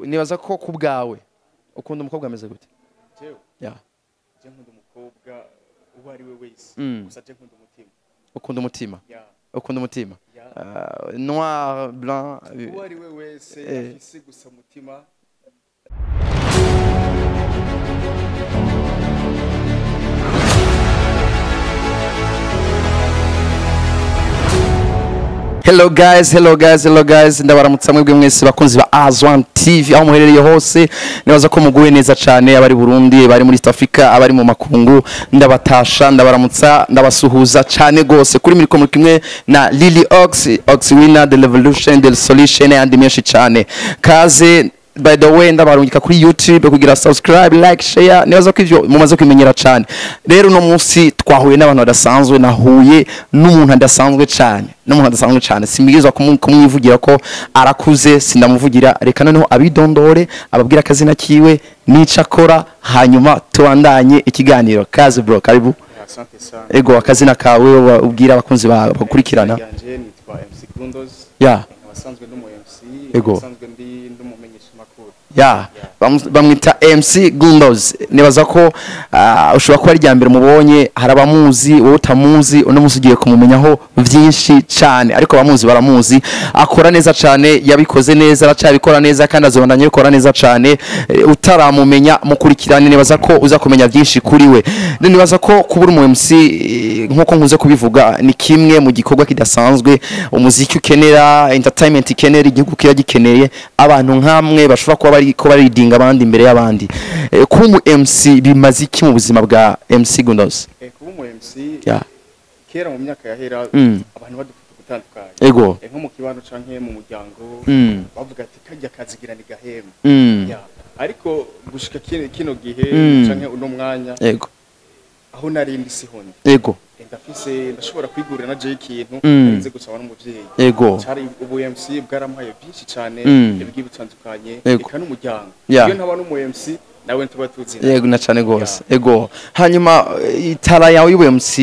Nibaza ko ku bwawe ukunda umukobwa ameze gute? Jewe? Yeah. Je nkunda umukobwa uwo ari we wese, gusa je nkunda umutima. Ukunda umutima? Yeah. Ukunda umutima? Yeah. Noir, blanc? Uwo ari we wese afise gusa umutima. Hello guys, hello guys, hello guys. Ndabaramutsa mwebwe mwese bakunzi ba Azwan TV aho muherereye hose. Nibaza ko muguwe neza cyane, abari Burundi, abari muri East Africa, abari mu makungu, ndabatasha, ndabaramutsa, ndabasuhuza cyane gose. Kuri micro muri kimwe na Lily Ox, Ox Winner, the Revolution, the Solution and menshi cyane. Kaze. By the way, ndabarungika kuri YouTube kugira subscribe, like, share. Nibaza ko ivyo mumaze kwimenyera cyane. Rero uno munsi twahuye n'abantu badasanzwe, nahuye n'umuntu adasanzwe cyane, n'umuntu adasanzwe cyane. Simbwirizwa kumwivugira ko arakuze, sindamuvugira. Reka noneho abidondore, ababwira akazina kiwe n'ico akora, hanyuma tubandanye ikiganiro. Kaze bro, karibu. Asante sana. Ego, akazina kawe ubwira abakunzi bawe bakurikirana. Yanje nitwa MC Gundos. Abasanzwe ndi umu MC. Abasanzwe ndi umumenyesha makuru. Ya, bamwita MC Gundos. Nibaza ko ushobora kuba ari irya mbere mubonye, hari abamuzi, wowe utamuzi, uno munsi ugiye kumumenyaho byinshi cyane, ariko abamuzi baramuzi, akora neza cyane, yabikoze neza, aracyabikora neza kandi azobandanya abikora neza cyane. Utaramumenya mukurikirane, nibaza ko uza kumenya byinshi kuri we. Nibaza ko kuba uri umu MC, nkuko nkunze kubivuga, ni kimwe mu gikorwa kidasanzwe umuziki ukenera, entertainment ikenera, igihugu kiba gikeneye abantu nkamwe bashobora kuba bari ko baridinga abandi imbere y'abandi. Kuba umu MC bimaze iki mu buzima bwa MC Gundos? Kuba umu MC, kera mu myaka yahera, abantu badufata gutandukanye. Nko mu kibano canke mu muryango, bavuga ati kajya kazigira ni gahema. Yeah. Ariko gushika kino gihe canke uno mwanya, aho nari ndi siho ndi. Ndafise, ndashobora kwigurira na je ikintu ntarinze gusaba n'umuvyeyi. Cari ubu MC bwaramuhaye byinshi cyane, ibigiye bitandukanye, eka n'umuryango. Iyo ntaba n'umu MC nawe ntuba tuzi. Yego, na cyane gose. Ego. Hanyuma itara yawe y'ubu MC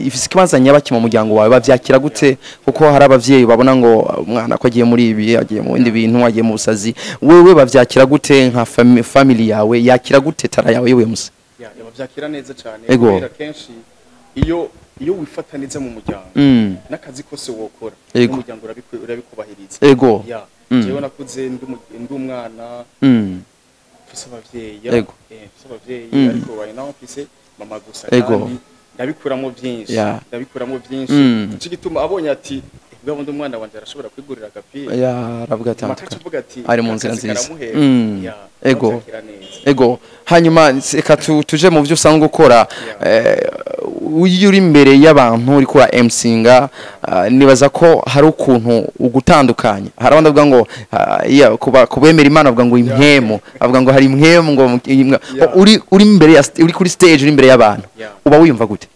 ifise ikibanza nyabaki mu muryango wawe, bavyakira gute? Kuko hari abavyeyi babona ngo umwana ko agiye muri ibi, agiye mu bindi bintu, agiye mu busazi. Wewe bavyakira gute nka family yawe yakira gute tara yawe y'ubu MC? Ya, bavyakira neza cyane, kubera kenshi iyo wifata neza mu muryango, n'akazi kose wokora n'umuryango urabikubahiriza. Ya, jewe nakuze ndi umwana mfise abavyeyi, mfise abavyeyi, ariko right now mfise mama gusa, kandi ndabikuramo byinshi, ndabikuramo byinshi. Ico gituma abonye ati bwa ndi umwana wanje arashobora kwigurira agapira. Ya, aravuga ati Makaca avuga ati ari mu nzira akazi nziza. karamuhera. Ya, bavyakira neza. Ego. Hanyuma reka tuje mu byo usanzwe ukora. Iyo uri imbere y'abantu uri kura MCinga, nibaza ko hari ukuntu ugutandukanya. Hari abandi bavuga ngo, iya, kubemera Imana bavuga ngo impwemu, bavuga ngo hari impwemu ngo uri imbere ya uri kuri stage, uri imbere y'abantu. Uba wiyumva gute?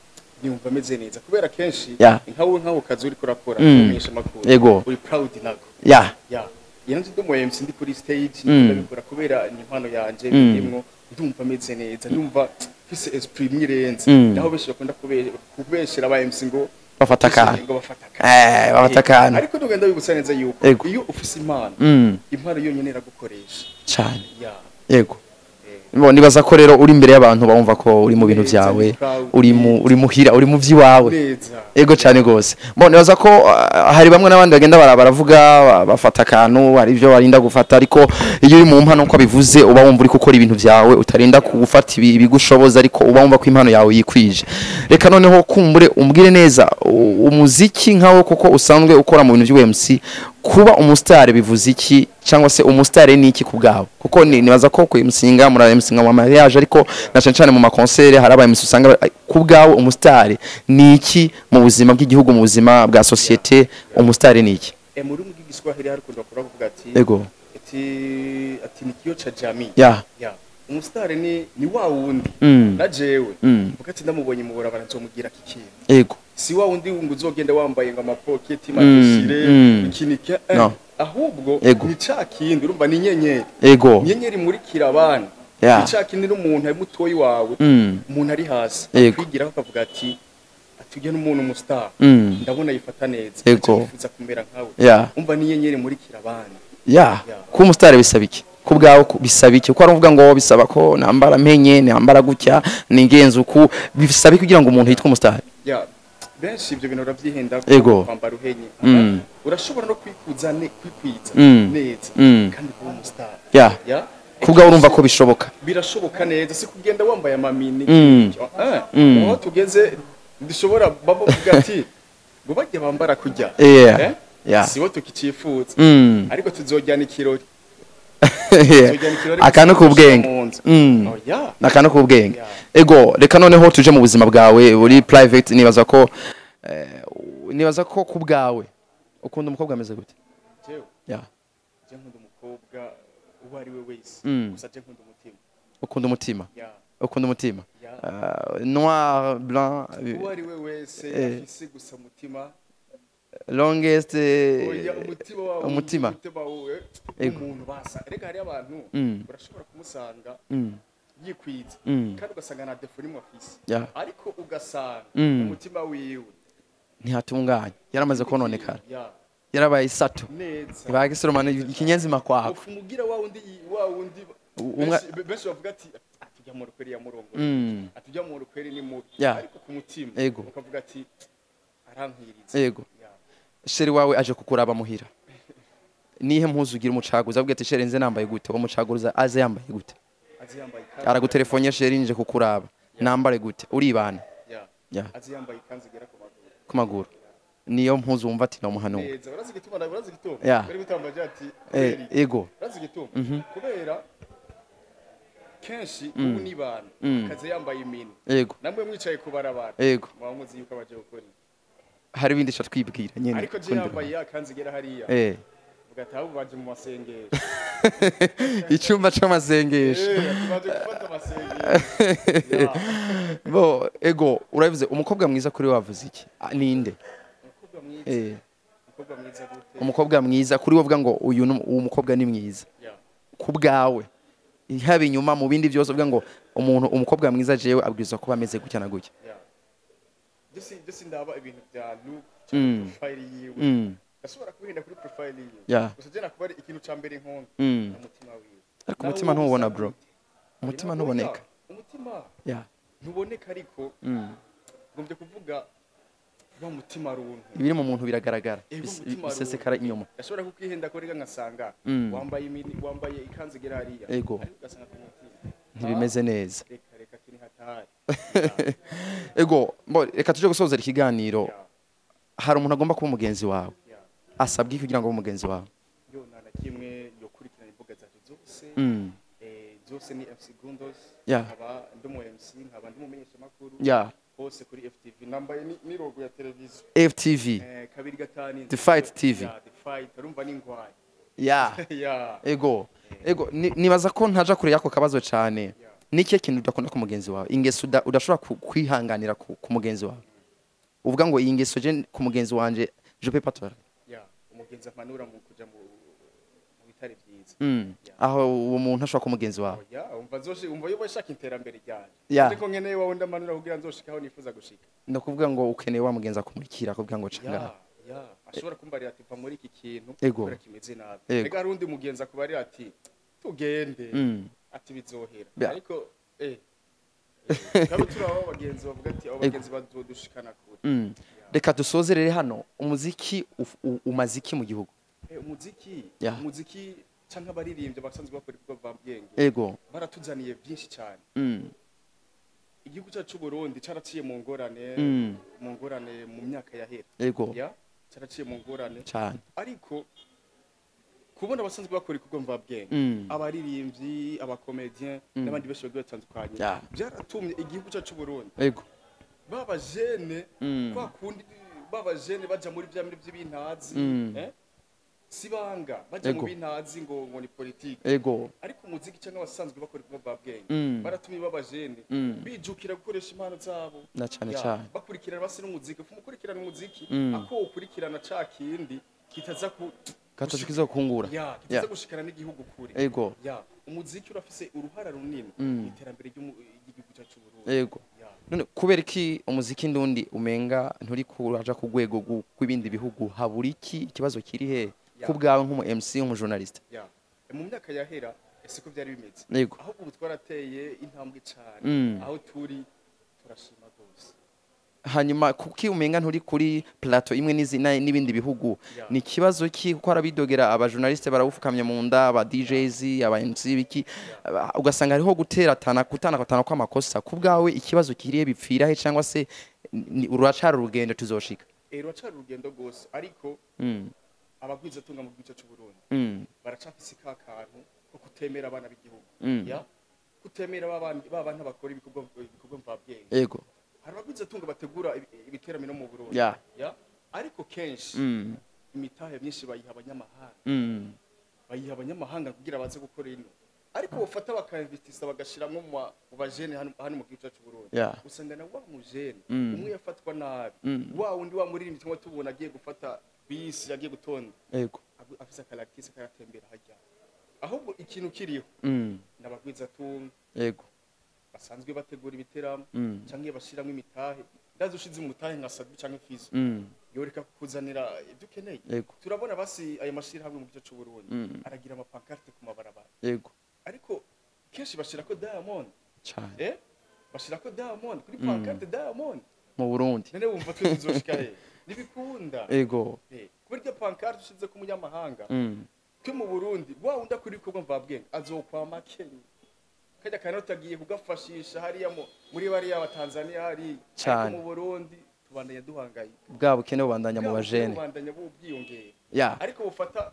Niyumva meze neza kubera kenshi nkawe nkawe kazi uri kurakora, umenyesha makuru, uri proud nako. Ya. Iyo nzi ndi umu MC ndi kuri stage, ndabikora kubera ni impano yanje, ndimwo ndumva meze neza, ndumva mfise esprit mwirenze. Naho benshi bakunda kubeshera aba MC ngo bafata akantu. Ngo bafata akantu. Bafata akantu. Ariko ndugenda bibutsa neza yuko iyo ufise impano, impano yonyene iragukoresha. Cyane. Ya. Yego. Bo nibaza ko rero uri imbere y'abantu bumva ko uri mu bintu Neza, byawe, ni proud. uri muhira, uri mu vyiwawe. Neza. Ego cyane gose. Bo nibaza ko hari bamwe n'abandi bagenda baravuga bafata akantu, hari ibyo barinda gufata, ariko iyo uri mu mpano uko bivuze uba wumva uri gukora ibintu byawe, utarinda kugufata ibigushoboza, ariko uba wumva ko impano yawe yikwije. Reka noneho kumbure umbwire neza umuziki nkawe, kuko usanzwe ukora mu bintu by'u MC, kuba umustar bivuze iki, cyangwa se umustar ni iki ku bwawe? Kuko nibaza ko ku MCinga muri MCinga mu mariage, ariko na cyane cyane mu maconcert hari aba MC usanga ku bwawe umustar ni iki mu buzima bw'igihugu, mu buzima bwa societe, umustar ni iki? Mu rurimi rw'igiswahili hari ukuntu bakora kuvuga ati ati ni kioo cha jamii. Ya. Umustar ni wa wundi. Na jewe. Mvuga ati ndamubonye mu barabara nzomugira iki kintu. Si wa wundi ngo uzogenda wambaye ngo amapoketi madeshire, ikinike, ahubwo ni ca kindi urumva ni inyenyeri. Inyenyeri imurikira abana. Ni ca kindi n'umuntu ari mutoyi wawe, umuntu ari hasi, akwigiraho akavuga ati ujya n'umuntu umustar. Ndabona yifata neza. Yifuza kumera nkawe. Umva ni inyenyeri imurikira abana. Kuba umustar bisaba iki? Ku bwawe bisaba iki? Kuko aravuga ngo bisaba ko nambara mpenye, nambara gutya, ningenza uku, bisaba iki kugira ngo umuntu yitwe umustar? Ya, benshi ibyo bintu urabyihenda kwambara uhenye. Urashobora no kwikuza ne kwikwiza neza kandi kuba umustar. Ya. Kubwa urumva ko bishoboka. Birashoboka neza, si kugenda wambaye amamini. Aho tugeze ndishobora bavuga ati ngo bajye bambara kujya. Sibo tukicifuza. Ariko tuzojyana ikirori. Akano kubwenge. Akano kubwenge. Ego, reka noneho tuje mu buzima bwawe uri private, nibaza ko kubwawe ukunda umukobwa ameze gute? Jewe. Yeah. Je nkunda umukobwa uwo ari we wese. Gusa je nkunda umutima. Ukunda umutima? Yeah. Ukunda umutima. Noir, blanc, uwo ari we wese afise gusa umutima. Longest umutima wawe, umutima umuntu basa. Rega hari abantu urashobora kumusanga yikwiza kandi ugasanga na defo nimwe afise, ariko ugasanga umutima wiwe ntihatunganye, yaramaze kononekara, yarabaye isato bagisoromana ikinyenzima kwako. Ufumugira wa wundi benshi bavuga ati atujya mu rukweri ya murongo, atujya mu rukweri ni mubi, ariko ku mutima ukavuga ati arankwiriza. Yego. Sheri wawe aje kukuraba muhira, nihe mpuzu ugira umucaguza avuga ati sheri nze nambaye gute, uwo mucaguza aze yambaye gute? Aze yambaye ikanzu. Aragutelefone sheri nje kukuraba nambare gute, uribana? Aze yambaye ikanzu igera ku maguru. Ku maguru niyo mpuzu wumva ati namuhanura neza. Urazi gituma, urazi gituma bari gutambaje ati ego, urazi gituma kubera kenshi ubu nibana akaze yambaye imini. Yego. Namwe mwicaye kubarabara. Yego. Muba muzi yuko abaje gukora. Hari ibindi sha twibwira nyene. Ariko je yambaye yakanze igera hariya. Ugataha baje mu masengesho. Icyumba c'amasengesho. Baje gufata amasengesho. Bo ego urabivuze umukobwa mwiza kuri wavuze iki? Ninde? Umukobwa mwiza. Umukobwa mwiza gute? Umukobwa mwiza kuri wovuga ngo uyu umukobwa ni mwiza. Kubgawe. Haba inyuma mu bindi byose uvuga ngo umuntu umukobwa mwiza jewe abwirizwa kuba ameze gutya na gutya. Disi ndaba ibintu bya look profile yiwe. Ashobora kuhinda kuri profile yiwe. Gusa je nakubari ikintu ca mbere nkunda umutima wiwe. Ariko umutima ntubona bro. Umutima ntuboneka. Umutima. Ntuboneka ariko ngombye kuvuga wa mutima runtu. Ibiri mu muntu biragaragara. Bisesekara inyuma. Ashobora kukwihenda ko rega ngasanga wambaye imini wambaye ikanzu igera hariya. Ariko ugasanga ku mutima ntibimeze neza. Reka kini hatari. Ego, mbo reka tuje gusoza ikiganiro. Hari umuntu agomba kuba umugenzi wawe. Asabwe kugira ngo umugenzi wawe. Yo nana kimwe yo kurikirana imbuga zacu zose. Zose ni MC Gundos. Nkaba ndi mu MC, nkaba ndi mumenyesha makuru. Hose kuri FTV. Nambaye ni logo ya televiziyo. FTV. 257. The Fight TV. The Fight urumva ni ngwaye. Ego. Ego nibaza ko ntaja kure yako kabazo cyane. Niki kintu udakunda ku mugenzi wawe? Ingeso udashobora kwihanganira ku mugenzi wawe. Uvuga ngo iyi ngeso je ku mugenzi wanje je peux pas tolérer. Umugenzi amanura mu kuja mu bitare byiza. Aho uwo muntu ashobora ku mugenzi wawe. Umva nzoshi umva yobo shaka iterambere ryanje. Ariko nkeneye wawe ndamanura kugira nzoshikaho nifuza gushika. Ndakuvuga ngo ukeneye wa mugenzi akumurikira kuvuga ngo canga. Ashobora kumbarira ati va muri iki kintu kubera kimeze nabi. Rega hari undi mugenzi akubarira ati tugende ati bizohera. Ariko kabo turabo bagenzi bavuga ati abo bagenzi bazodushikana kure. Reka dusozerere hano umuziki umaziki mu gihugu. Umuziki umuziki canke abaririmbye basanzwe bakora ibikorwa bwenge. Ego. Baratuzaniye byinshi cyane. Igihugu cyacu Burundi caraciye mu ngorane mu ngorane mu myaka yahera. Ego. Caraciye mu ngorane cyane. Ariko kubona abasanzwe bakora ibikorwa mvabwenge abaririmbyi abakomedien n'abandi benshi bagiye batandukanye byaratumye igihugu cyacu Burundi. Ego. Baba jene kwa kundi baba jene baja muri bya muri by'ibintazi sibanga baja mu bintazi ngo ni politique. Ego. Ariko umuziki cyangwa abasanzwe bakora ibikorwa mvabwenge baratumye baba jene bijukira gukoresha impano zabo na cyane cyane bakurikirana basi n'umuziki umukurikirana umuziki ako ukurikirana ca kindi kitaza ku katoshikiza kungura kitaza gushikana n'igihugu kure. Ego. Umuziki urafise uruhara runini mu iterambere ry'igihugu cyacu Burundi. Ego. None kubera iki umuziki ndundi umenga nturi kuraja ku rwego rw'ibindi bihugu habura iki ikibazo kiri he kubgawe nk'umu MC nk'umu journalist? Mu myaka yahera siko byari bimeze. Ahubwo ubu twarateye intambwe cyane. Aho turi turashima rwose. Hanyuma kuki umenga nturi kuri plateau imwe n'ibindi bihugu? Ni kibazo ki? Kuko arabidogera, aba journaliste barawufukamye mu nda, aba DJs, aba MC biki, ugasanga hariho guteratana, kutanakatana kw'amakosa. Ku bwawe ikibazo kiriye, bipfira he, cyangwa se uracari urugendo, tuzoshika? Ruracari urugendo rwose, ariko abagwizatunga mu gihugu cy'u Burundi baracafise ka kantu ko kutemera abana b'igihugu, ya kutemera ba bantu bakora ibikorwa mvabwenge. Hari abagwizatunga bategura ibiteramo mu Burundi, ya ariko kenshi imitahe myinshi bayiha abanyamahanga, bayiha abanyamahanga kugira baze gukora ino, ariko bafata bakainvestisa, bagashiramwo mu bajene hano mu gihugu cyacu Burundi. Usanga na wa mujene umwe yafatwa nabi, wa wundi wa muririmbyi cyangwa tubona agiye gufata bisi, agiye gutonda, afise akalakisi karatembera hajya. Ahubwo ikintu kiriho n'abagwizatunga basanzwe bategura ibiteramo canke bashiramwo imitahe. Ndazi ushize umutahe nka Sat-B canke Fizzo, yoreka kukuzanira ibyo ukeneye. Turabona basi ayo mashirahamwe mu gice c'u Burundi aragira amapancarte ku mabarabara, ariko kenshi bashirako Diamond. Cyane. Bashirako Diamond kuri pancarte, Diamond mu Burundi. None wumva twe tuzoshika he? Ntibikunda. Kubera iryo pancarte ushize ku munyamahanga, twe mu Burundi wa wundi akora ibikorwa mvabwenge azokwama Kenya kajya kanota agiye kugafashisha hariya muri bariya ba Tanzania hariya. Cane. Ariko mu Burundi tubandanya duhangayika. Bwa bukene bubandanya mu bajene. Bubandanya bwiyongera. Ariko bufata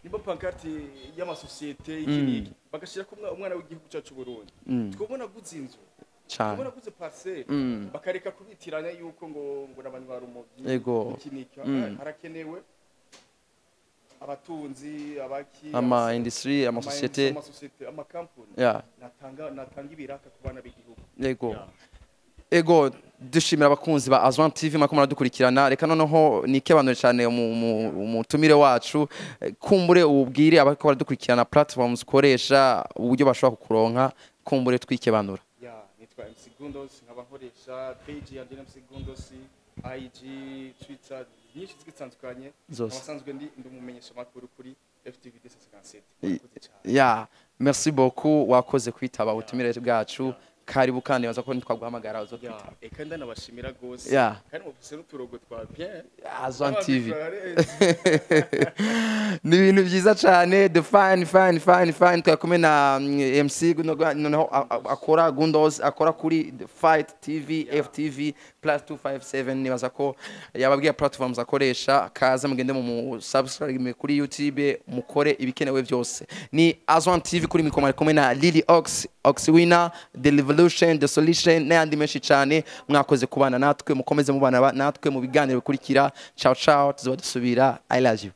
nimba pancarte y'amasosiyete iki n'iki, bagashyira ko umwana w'igihugu cyacu Burundi, twabona aguze inzu, twabona aguze parcelle, bakareka kubitiranya yuko ngo n'abanywa rumogi, iki n'iki. Harakenewe abatunzi abaki ama industry, amasosiyete, amasosiyete, amakampuni natanga ibiraka ku bana b'igihugu. Ego, dushimira abakunzi ba Azwan TV mwako muradukurikirana. Reka noneho nikebanure cyane umutumire wacu. Kumbure ubwire abariko baradukurikirana platforms ukoresha, uburyo bashobora kukuronka, kumbure twikebanura. Ya, nitwa MC Gundos, nkaba nkoresha page yanjye MC Gundos, IG, Twitter, nyinshi zitandukanye. Zose. Abasanzwe ndi umumenyesha makuru kuri FTV 257. Murakoze cyane. Ya, merci beaucoup, wakoze kwitaba ubutumire bwacu. Karibu kandi, baza ko nitwaguhamagara uzotwitaba. Eka ndanabashimira gose. Kandi mufise n'uturogo twa bien. Azwan TV ni ibintu byiza cyane, the fine fine fine fine. Twakumwe na MC noneho akora Gundos, akora kuri The Fight TV, FTV plus 257. Nibaza ko yababwiye platforms akoresha. Kaza mugende mu subscribe kuri YouTube, mukore ibikenewe byose. Ni Azwan TV kuri mikoro, kumwe na Lily Ox, Ox Winner, The Revolution, The Solution n'ayandi menshi cyane. Mwakoze kubana natwe, mukomeze mubana natwe mu biganiro bikurikira. Ciao ciao, tuzoba dusubira. I love you.